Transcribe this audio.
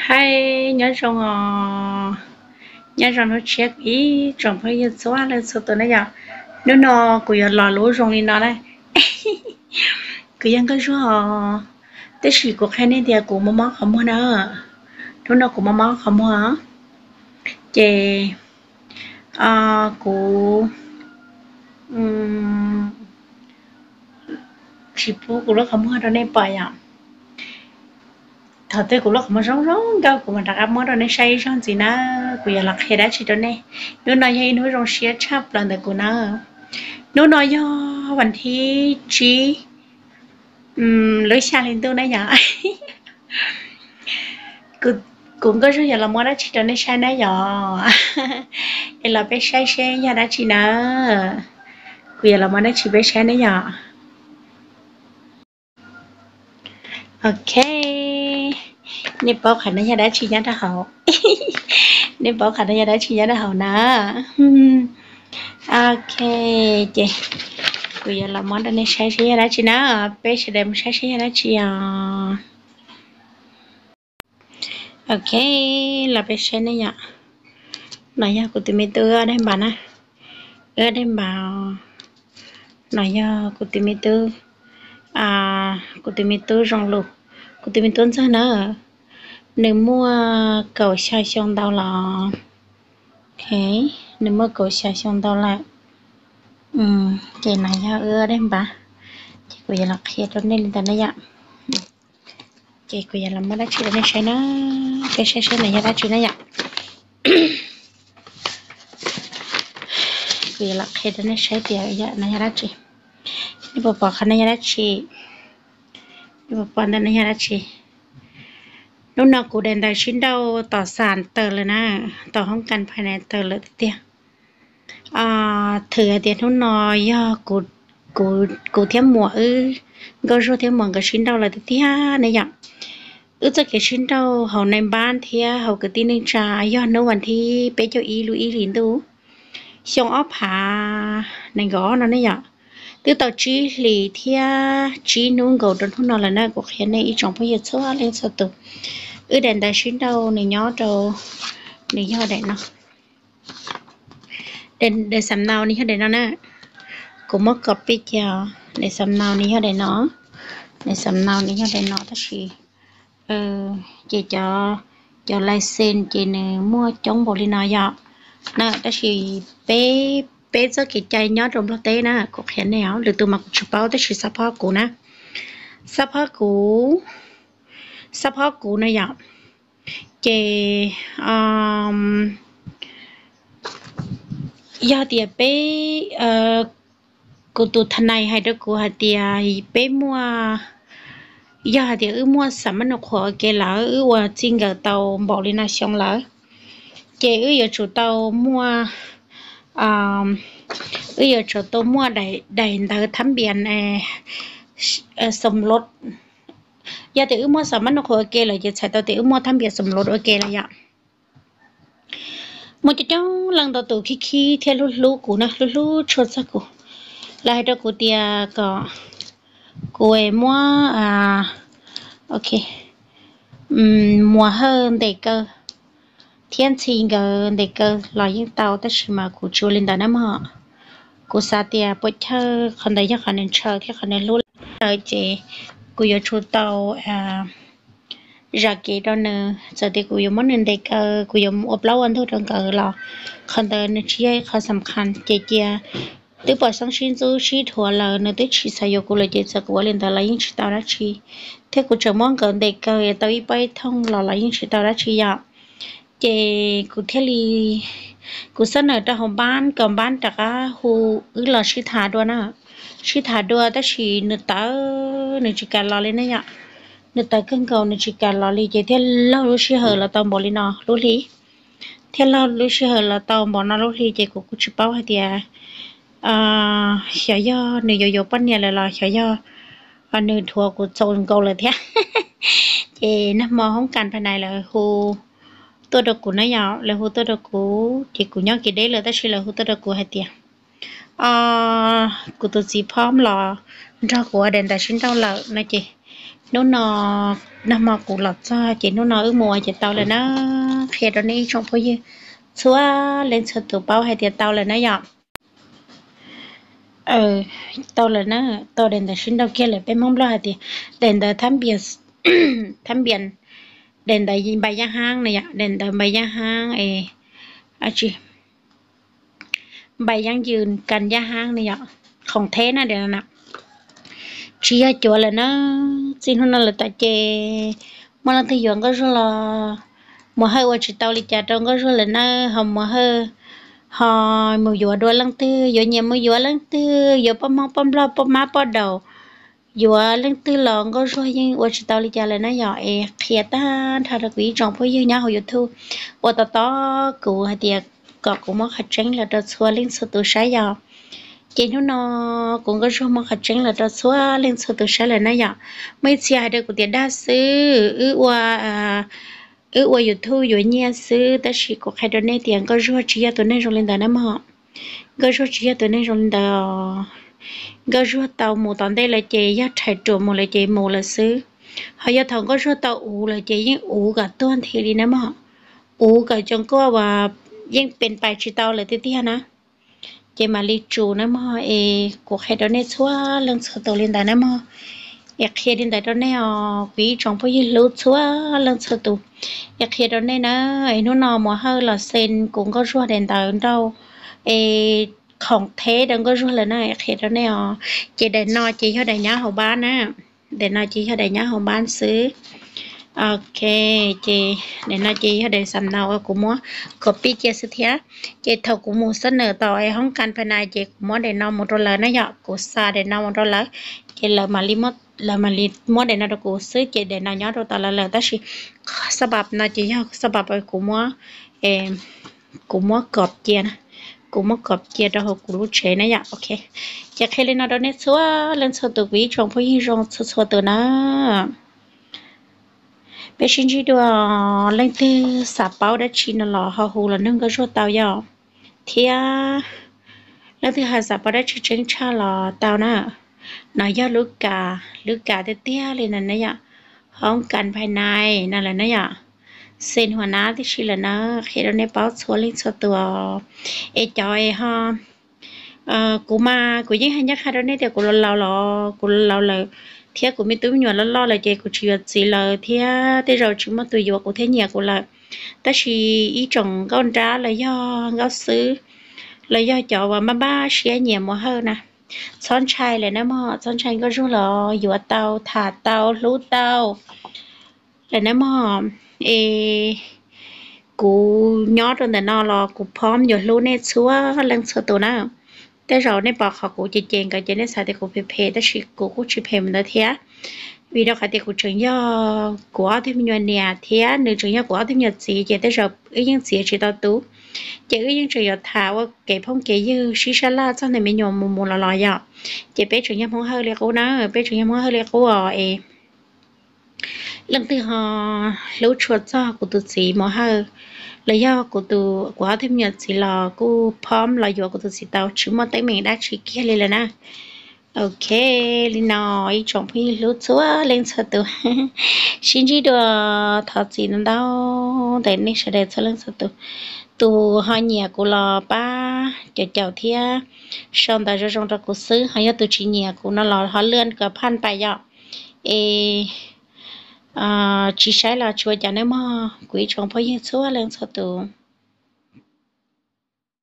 Hais nyob zoo os, nyob zoo hnub tshiab ib tsoom phooj ywg txhua leej txhua tus na yom. Hnub no kuv yuav los lub zoo li no na. Kuv yog Nkauj Zuag os, tab sis kuv qhia nej tias kuv mob mob qhov muag na. Hnub no kuv mob mob qhov muag, ces kuv tsis pub kuv lub qhov muag rau nej pom yom. Thaum twg kuv lub qhov muag zoo zoo nkauj kuv mam rov qab muab rau nej saib ib zaug ntxiv na. Kuv yuav los qhia dab tsi rau nej. Hnub no yog ib hnub zoo siab tshaj plaws ntawm kuv na. Hnub no yog vas thib tsib lub xya hli ntuj na yom. Kuv Nkauj Zuag yuav los muab dab tsi rau nej saib na yom. Es los peb saib seb yog dab tsi na. Kuv yuav los muab dab tsi peb saib na yom. Ok, nej paub qhov no yog dab tsi nyob rau hauv? Nej paub qhov no yog dab tsi nyob rau hauv na? Ok, ces kuv yuav los muab rau nej saib seb yog dab tsi na. Peb sawv daws mus saib seb yog dab tsi os. Ok, los peb saib ne yom. No yog kuv tus me tub Ab Daig Npas na. Ab Daig Npas. No yog kuv tus me tub, kuv tus me tub Zoo Lus, kuv tus me tub ntxawg na. Nws muaj kaum xya xyoo ntau los. Nws muaj kaum xya xyoo ntau lawm. Ces no yog wb Ab Daig Npas. Ces kuv yuav los qhia rau nej li ntawd na yom. Ces kuv yuav los muab dab tsi rau nej saib na. Peb saib seb no yog dab tsi na yom. Kuv yuav los qhia rau nej saib tias yog no yog dab tsi. Nej puas pom qhov no yog dab tsi? Nej puas pom ntawm no yog dab tsi? Hnub no kuv daim ntawv sib nrauj tom xam tawm lawm na, tom hoob kas phais na tawm lawm tiag tiag. Thwm hais tias hnub no yog kuv thiab muam wb, Nkauj Zuag thiab muam nkawd sib nrauj lawm tiag tiag ne yom. Wb txoj kev sib nrauj hauv nais npab thiab hauv kwv tij neej tsa yog hnub vas thib peb caug ib lub ib hlis ntuj, xyoo ob phav nees nkaum ob no ne yom. Twb tau tsib hlis thiab tsib hnub nkaus rau hnub no lawm na. Kuv qhia nej ib tsoom phooj ywg txhua leej txhua tus, wb daim ntawv sib nrauj nws nyob rau, nws yog daim no. Daim xam nau nws yog daim no na. Kuv muab copy cia. Daim xam nau nws yog daim no. Daim xam nau nws yog daim no tab sis ces cov license ces nws muaj coob npaum li no yom. Na tab sis peb, peb txoj kev cai nyob rau Nplog teb na, kuv qhia nej os, lwm tus mas kuv tsis paub tab sis xab phob kuv na, xab phob kuv, xab phob kuv na yom. Ces yog tias peb, kuv tus tha nais hais rau kuv hais tias peb muaj, yog hais tias wb muaj xam mab nus qhuam ua ke lawm, wb ua txij nkawm tau npaum li no xyoo lawm, ces wb yuav tsum tau muaj, wb yuav tsum tau muaj daim ntawv thab npias xom los. Yog tias wb muaj xam mab nus qhuam ua ke lawm ces txhais tau tias wb muaj thab npias xom los ua ke lawm yom. Muaj coob coob leej ntau tus khib khib thiab hlub hlub kuv na, hlub hlub tshua txog kuv. Lawv hais rau kuv tias kom kuv muab, ok, Muas Hawj ntes kaw thiab Ntxhi nkawd ntes kaw los yeej tau, tab sis mas kuv tsis ua li ntawd na mog. Kuv xav tias puas chawj qhov ntawd yog qhov nws ntshaw thiab qhov nws hlub lawm ces kuv yuav tsum tau zam kev rau nws. Txawm tias kuv yuav muab nws ntes kaw, kuv yuav ua plaub ua ntug rau nkawd los qhov ntawd nws tsis yog ib qho xam khas. Ces cia twb pom xeeb sib ntxub sib dhuav lawm, nws twb tsis xav yuav kuv lawm ces txawm kuv ua li ntawd los yeej tsis tau dab tsi, thiab kuv tseem muab nkawd ntes kaw tau ib pob ib thooj los los yeej tsis tau dab tsi yom. Ces kuv thiaj li, kuv xab nawm rau hauv npab kom npab rov qab hu wb los sib tham dua na, sib tham dua tab sis nws tawv, nws tsis kam los li na yom. Nws tawv kawg nkaus, nws tsis kam los li ces thiaj laug lub sij hawm los tau npaum li no lub hli, thiaj laug lub sij hawm los tau npaum no lub hli ces kuv kuj tsis paub hais tias xyov yog nws yuav yuav poj niam lawm los xyov yog nws dhuav kuv txaus nkaus lawm thiab. Ces nag hmo hoob kas phais nais lawv hu tuaj rau kuv na yom, lawv hu tuaj rau kuv ces kuv nyob kev deb lawm tab sis lawv hu tuaj rau kuv hais tias kuv tus txiv phob los nrog kuv ua daim ntawv sib nrauj lawm no ces Hnub no, nag hmo kuv los txog ces hnub no wb mus ua ces tau lawm na. Qhia rau nej ib tsoom phooj ywg txhua leej txhua tus paub hais tias tau lawm na yom. Tau lawm na, tau daim ntawv sib nrau kiag lawm, peb Hmoob Nplog hais tias daim ntawv thab npias, thab npias, daim ntawv npais yaj haab no yom, daim ntawv npais yaj haab es, tsis, npais yaj ywm kas yaj haab no yom, khoom theb na. Tsis yog cuav lawm na, txij hnub no lawm tom ces muaj leej twg yuav Nkauj Zuag los Muam Hawj ua tsis tau li cas rau Nkauj Zuag lawm na, ho Muam Hawj ho mus yuav dua leej twg, yuav nyias mus yuav leej twg, yuav poj Hmoob poj Nplog poj mab poj daum, yuav leej twg los Nkauj Zuag yeej ua tsis tau li cas lawm na yom. Es qhia tag nrho rau kuv ib tsoom phooj ywg nyob hauv YouTube ua tos tos kuv hais tias kom kuv muab qhov tseeb los rau txhua leej txhua tus saib yom. Ces hnub no kuv Nkauj Zuag muab qhov tseeb los rau txhua leej txhua tus saib lawm na yom. Muaj ib txhia hais rau kuv tias dag xwb, wb ua, wb ua YouTube yuav nyiaj xwb, tab sis kuv qhia rau nej tias Nkauj Zuag tsis yog tus neeg zoo li ntawd na mog. Nkauj Zuag tsis yog tus neeg zoo li ntawd. Nkauj Zuag tau mus tom ntej lawm ces yog rhais ruam mus lawm ces mus lawm xwb. Ho yog thaum Nkauj Zuag tau uv lawm ces yeej uv kom tuag nthi li na mog. Uv kom cov nkoj uas yeej pes pais tsis tau lawm tiag tiag na, ces mam li tsum na mog. Es kuv qhia rau nej txhua leej txhua tus li ntawd na mog. Es qhia li ntawd rau nej os kuv ib tsoom phooj ywg hlub txhua leej txhua tus. Es qhia rau nej na, es hnub no Muam Hawj los xee kuv Nkauj Zuag daim ntawv nrau, es khoom theb rau Nkauj Zuag lawm na, es qhia rau nej os. Ces daim no ces yog daim nyob hauv npab na, daim no ces yog daim nyob hauv npab xwb. Ok, ces daim no ces yog daim xam nau uas kuv muab copy cia xwb thiab. Ces thaum kuv mus xab nawm tom es hoob kas phais nais ces kuv muab daim no mus rau lawv na yom, kuv xa daim no mus rau lawv, ces lawv mam li, lawv mam li muab daim no rau kuv xwb, ces daim no nyob rau tom lawv lawm. Tab sis xab pab no ces yog xab pab kuv muab, kuv muab kos cia, kuv muab kos cia rau hauv kuv lub tsev na yom. Ok, ces qhia li no rau nej txhua leej txhua tus kuv ib tsoom phooj ywg zoo txhua txhua tus na. Peb sib ntsib dua, leej twg xav paub dab tsi no los ho hu los nug Nkauj Zuag tau yom. Thiab leej twg ho xav paub dab tsi tseeb tshaj los tau na. No yog lub kas, lub kas tiag tiag li no na yom. Hoob kas phais nais no lawm na yom. Xeem huas nab tib si lawm na, qhia rau nej paub txhua leej txhua tus. Es cov es ho, kuv mas kuv yeej hais ncaj qha rau nej tias kuv laus laus los, kuv laus lawm, thiab kuv me tub me nyuam loj loj lawm ces kuv tsis yuav txiv lawm thiab, tej zaum tsis muaj tus yuav kuv thiab nyiam kuv lawm. Tab sis ib tsoom nkauj nrab los yog nkauj xwb, los yog cov uas npaj npaj siab nyiam Muam Hawj na, txhob ntshai lawm na mog, txhob ntshai, Nkauj Zuag los yuav tau, tham tau, hlub tau lawm na mog. Es kuv nyob rau ntawm no los kuv phob yuav hlub nej txhua leej txhua tus na. Tej zaum nej pom qhov kuv ces ces nkawd ces nej xav tias kuv phem phem, tab sis kuv kuj tsis phem mus ntawd thiab. Vim rau qhov tias kuv tseem yog kuv ob tug me nyuam niam thiab nws tseem yog kuv ob tug me nyuam txiv, ces tej zaum wb yeej txiav tsis tau tub, ces wb yeej tseem yuav tham ua kev phooj kev ywg sib sab laj txog ntawm me nyuam mus mus los los yom. Ces peb tseem yog Hmoob Hawj li qub na, peb tseem yog Hmoob Hawj li qub os. Es leej twg ho hlub tshua txog kuv tus txiv Muam Hawj, los yog kuv tus, kuv ob tug me nyuam txiv los kuj phob los yuav kuv tus txiv tau, tsis muaj teeb meem dab tsi kiag li lawm na. Ok, li no ib tsoom phooj ywg hlub txhua leej txhua tus, sib ntsib dua, thov txim ntau ntau ntawm nej sawv daws txhua leej txhua tus. Tus ho nyiam kuv los pab caum caum thiab sau ntawv zoo zoo rau kuv xwb, ho yog tus tsis nyiam kuv no los ho lwaj kom phaj pais yom. Es tsis saib los tsis ua cas nawb mog kuv ib tsoom phooj ywg txhua leej txhua tus.